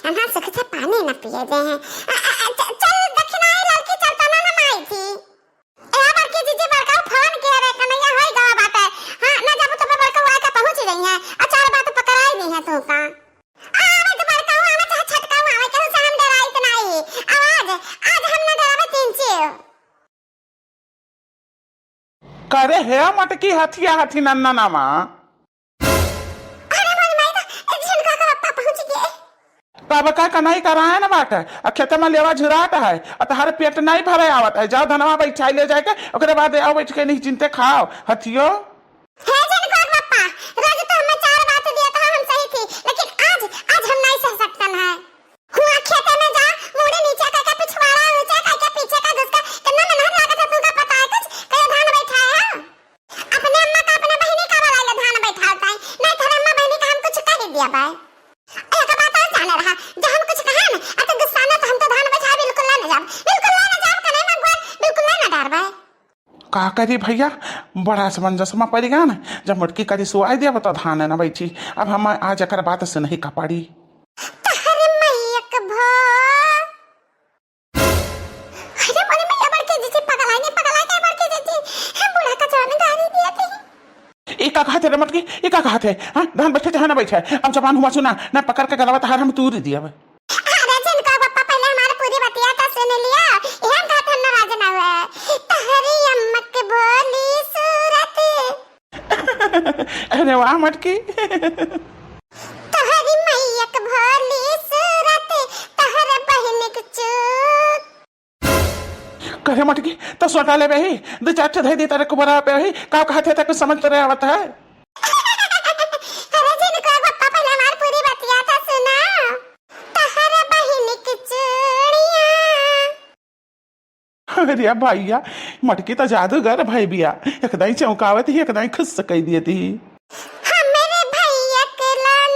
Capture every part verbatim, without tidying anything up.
हम हाँ सुख से पानी न पिए दे हैं। अ, अ, अ, च-, चल दखिनाई ललकी, चल तना न माई थी। ए बड़की जीजी, बड़का फोन किया रे, कन्हैया होई गवा बाटे। हाँ, न जाबू तो बड़का हुआ के पहुँच गई है। अचार बात पकड़ाई नहीं है तू का। आवे तो बड़का हुआ में चाहे छोटका हुआ में, केहू से हम डराइत नहीं। आवाज, आज हम न डरावे तीन चीज। करे हे मटकी हथिया हथी नन्ना नामा। अरे मोरी माई, तो झिनका का पप्पा पहुँच गए। तब का कनाई कराए न बाटे, आ खेते में लेवा झुरात है, आ तहार पेट नहीं भरे आवत है। जाओ धनवा बैठाई ले जाके, ओकरे बाद आओ बैठ के निश्चिंते खाओ हथियो। हे झिनका का पप्पा, रोज तो हमें चार बात दिया था, हम सही थी, लेकिन आज, आज हम नहीं सह सकतन है। हुआ खेते में जा, मुड़ी नीचे करके, पिछवाड़ा ऊंचा करके, पीछे का घुस के, कितना मेहनत लागत है तुमका पता है कुछ? कहीं धान बैठाए है? अपने अम्मा का अपने बहिनी का बोलाइले धान बैठावत है, नहीं तो अम्मा बहिनी का हम कुछ कह दिया बाय। एक बात और जाने रहा, जब हम कुछ कहे ना, आ तो गुस्सा ना तो हम तो धान बैठाए बिल्कुल ना जाब, बिल्कुल ना जाब, कने में गोर बिल्कुल ना डारबे। का करी भैया, बड़ा असमंजस में पड़ गया ना, जब मोटकी करी सुआई दिया तो धान न बैठी। अब हम आज एकर बात सुनही का पड़ी। तहरे मैया के भो। अरे मोरे मैया, बड़के जीजी पगलाई नहीं, पगलाई नहीं बड़के जीजी, हम बूढ़ा का जवान गारी दिया थी। ई का कहत है रे मोटकी, ई का कहत है? हाँ, धान बैठे चाहे ना बैठे, अब जबान हुआ सुना, ना पकड़ के गलवा तहार हम तूर दिया। अरे झिनका पप्पा, पहले हमारे पूरी बतिया तो सुन लिया, ये हम कहत हम नाराज ना हुए। तहरी अम्मा के भोली सूरत। अरे वाह मटकी। तहरी मैया के भोली सूरत, तहर बहिन के चूत। करे मटकी, तो सोटा ले बेही, दो चार ठे धई दी तारे कुबरा पे ही, का कहत है, कुछ समझ तो नहीं आवत है। अरे झिनका पप्पा, पहले हमार पूरी बतिया तो सुना। तहर बहिन के चूड़िया। अरे भैया, मटकी तो जादूगर भई बिया, एकदम चौंकावत ही, एकदम खुश कई दिए थी। हमरे भैया के लन।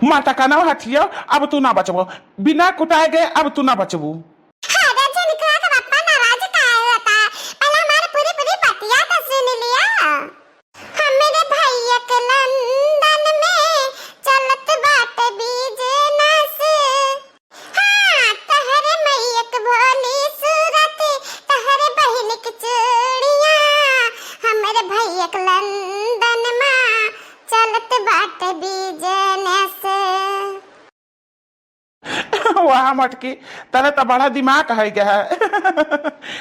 माता का नाम हथियो, अब तू ना बचबो, बिना कुटाए गए अब तू ना बचबू। अरे झिनका के पप्पा नाराज काहे होता? पहले हमारे पूरी पूरी बतिया तो सुन लिया। हमरे भैया के लंदन में चलत बाटे बिजनेस। हाँ, तहरे मैया के भोली सूरत, तहरे बहिन के चूड़िया, हमरे भैया के लंदन में चलत बाटे बिजनेस। वाह मटकी, तरे तो बड़ा दिमाग है क्या है?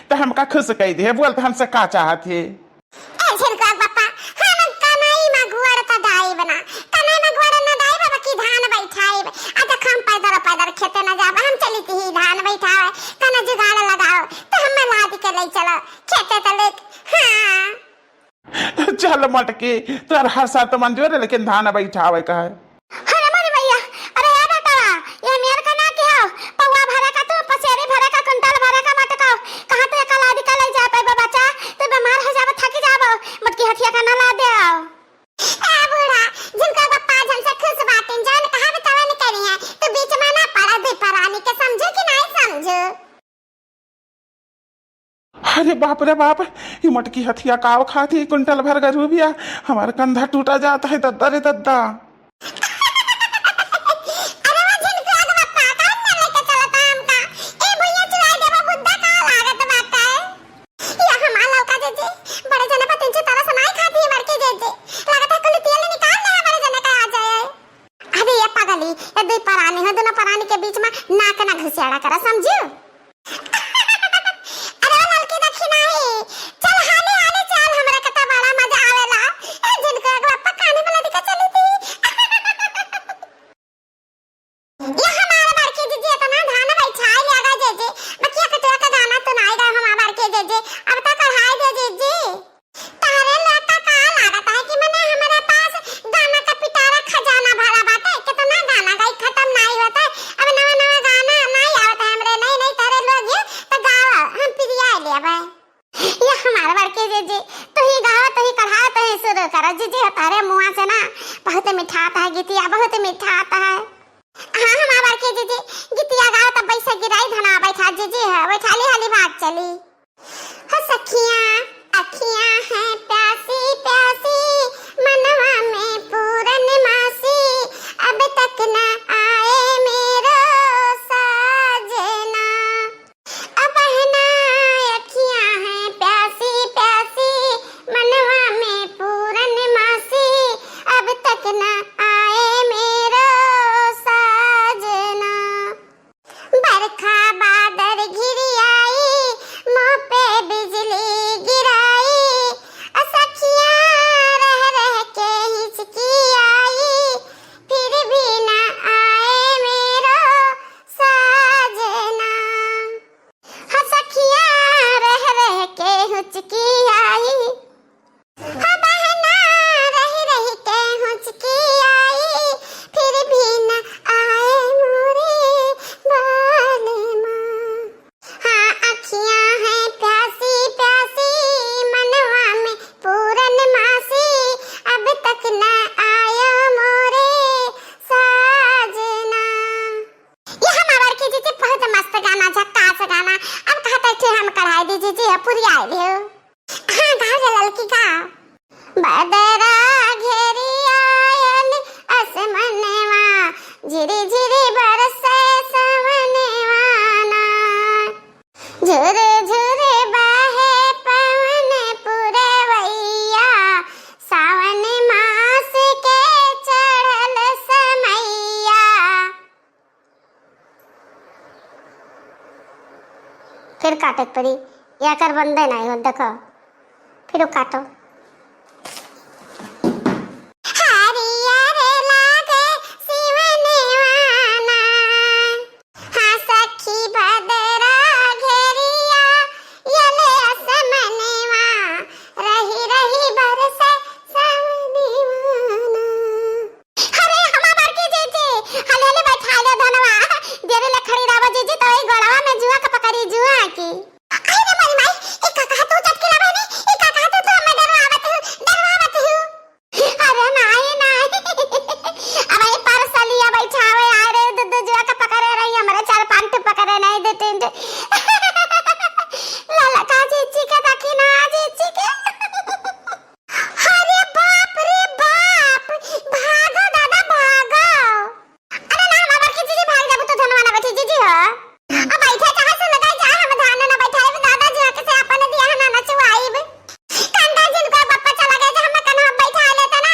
तो हमका खुश कई दे, बोल तो हमसे का चाहत है? ए झिनका पप्पा, हम कनई में गुड़ का डाई बना, कनई में गुड़ ना डाई बाबा की धान बैठाई। आ देख हम पैदल पैदल खेते ना जाब, हम चली थी धान बैठावे, कने जुगाड़ लगाओ, तो हमें लाद के ले चलो खेते तले। हाँ। चल मटकी, तोर हर साल तो मंजूर है, लेकिन धान बैठावे का है। अरे मोरी मैया, अरे यार बेटा, ये मेर का ना के हो, पौवा भरे का तू, पसेरी भरे का, कुंटल भरे का मटका, कहाँ तू एक लादी का ले जा पाइबा बच्चा, तू बीमार हो जाबो, थक जाबो, मटकी हथिया का ना ला दे आओ। ए बूढ़ा, झिनका पप्पा झन से खुश बाटिन, जौन कहा बतावे न करी है, तू बीच में ना पड़ा, दुई परानी के समझू कि नहीं समझू? अरे बाप रे बाप, ई मटकी हथिया काव खात ही, कुंटल भर गरू बिया, हमार कंधा टूटा जात है, दद्दा रे दद्दा। अरे वो झिनकुआ के पप्पा, कौन ना लेके चलता हमका? ए भुइया चुराई देबो, बुद्धा का लागत बाटे। ये हमार ललका जीजी, बड़े जने पर तीन सौ तारा समाई खाती है बड़की जीजी। लागत है कुल तेल निकाल ले बड़े जने का आ जाए। अरे ये पगली, ये दुई परानी हो, दोनों परानी के बीच में नाक ना घुसियाड़ा करा, समझू? अरे ओ ललकी देखी नाही, चल हाली हाली चल, हमरा के तो बड़ा मजा आवेला। ए, झिनकुआ के पप्पा कान्हे में लदके चली थी। ये हमार बड़की जीजी इतना धान बैठाई ले आगा जे जे, बकिया कटुआ का गाना तो नाई गाए हमार बड़की जीजी, अब तक कढ़ाई दे जीजी। तहरे लोग का का लागत है कि मने हमारे पास गाना का पिटारा खजाना भरा बाटे, कितना गाना गाई खत्म नाई होता है। अब नवा नवा गाना नाई आवत है हमरे, नहीं नहीं तहरे लोग ये तो गावा, हम पिरिया लेबे। ये हमार बड़के जीजी, तू ही गावा, तू ही कढ़ावा, तू ही शुरू करा जीजी, हो तहरे मुआ से ना बहुत मिठात है गीतिया, बहुत मिठात है। हाँ हमार बड़के जीजी, गीतिया गावा तब बैसे गिराई धना बैठा जीजी है, बैठा ली हाली भाग चली। हो सखियाँ, अखियाँ हैं प्यासी प्यासी, मनवा में पूरन मासी, अब तक ना हुचकी आई। हो बहना रही रही के हुचकी आई, फिर भी न आए मोरे बालमा। हाँ, अखियाँ हैं प्यासी प्यासी, मनवा में पूरन मासी, अब तक न आयो मोरे साजना। ये हमार की जीजी बहुत मस्त गाना, झक्कास गाना। अब कहत थे हम कढ़ाई दी जीजी, अब पूरी आइल हो। हाँ, गाओ रे ललकी, गाओ। बदरा घेरी आयल असमनवा, झिरी झिरी बरसे सवनवा ना। झुर झुर बहे पवन पुरवैया, सावन मास के चढ़ल समैया। फिर काटे के पड़ी, एकर बंदे नाहीं होत, देखो, फिर काटो। हरियर लागे सिवनवा ना, हाँ सखी बदरा घेरिया, यले असमनवा, रही रही बरसे सवनवा ना। अरे, हमार बड़की जीजी, हले हले बैठा ले धनवा। देरी ले खड़ी रहबो जीजी, तो ई गोड़वा में जुआ के पकड़ी, जुआ की। आई रे मोरी माई, ई का कहा तू चटकीला बहनी, ई का कहा तू, तू हमें डरवावत हूँ, डरवावत हूँ। अरे नाई, नाई। अब ई परसलिया बैठावे आए रे, दू, दू जुआ के पकड़े रही, हमरे चार पाँच ठे पकड़े नाई, दू तीन ठे। ललका जीजी के देखी ना, जीजी के। अरे बाप रे बाप, भागो दादा भागो। अरे ना, हमार बड़की जीजी भाग जाबू तो धनवा ना बैठी जीजी हो। अब बैठे चाहे सुन गई चाहे हम धान ना बैठाए, दादा जी के से अपन दिया है ना नचवाइब। कंदा जिनको बप्पा चला गए, जब हम कन्हा बैठा लेता ना,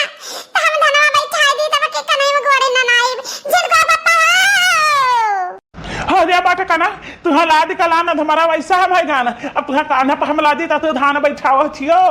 तो हम धनवा बैठा दी, तब के कन्हई में गोड़े ना नाइब। जिनको बप्पा हो। अरे बाटे कना, तुहा लाद कला ना, हमारा वैसा है भाई गाना। अब तुहा कान्हा पर हम लादी, ता तू धान बैठाओ छियो।